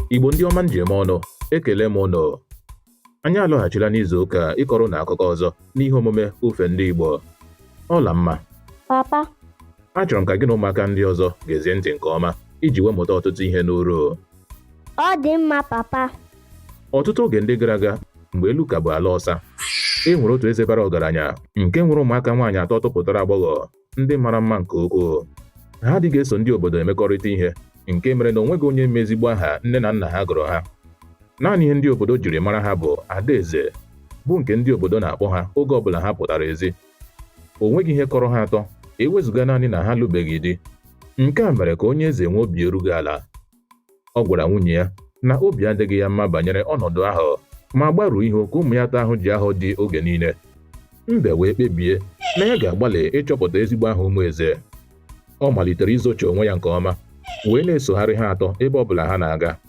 Igbo ndị ọma m ji eme ọnụ, ekele m ụnụ. Anyị alọghachila n'izu ụka ịkọrọ ụnụ akụkọ ọzọ n'ihe omume Ufe Ndị Igbo. Ọlamma. Papa. Achọrọ m ka gị na ụmụaka ndị ọzọ gezie ntị nke ọma iji wee mụta ọtụtụ ihe n'uru. Ọ dị mma, papa. Ọtụtụ oge ndị gara aga, mgbe elu ka bụ ala ọsa, e nwere otu eze bara ọgaranya nke nwere ụmụaka nwaanyị atọ topụtara agbọghọ ndị mara mma nke ukwuu. Ha adịghị eso ndị obodo emekọrịta ihe, nke mere na o nweghị onye ma ezigbo aha nne na nna ha gụrụ ha. Naanị ihe ndị obodo jiri mara ha bụ Adaeze, bụ nke ndị obodo na-akpọ ha oge ọbụla ha pụtara ezi. O nweghị ihe kọrọ ha atọ, ewezụga naanị na ha alụbeghị di. Nke a mere ka onye eze nwee obi erughị ala. Ọ gwara nwunye ya na obi adịghị ya mma banyere ọnọdụ ahụ ma gbarụọ ihu ka ụmụ ya atọ ahụ ji aghọ di oge niile. Mbe wee kpebie na ya ga-agbalị ịchọpụta ezigbo aha ụmụ eze. Ọ malitere izochi onwe ya nke ọma wee na-esogharị ha atọ ebe ọ bụla ha na-aga.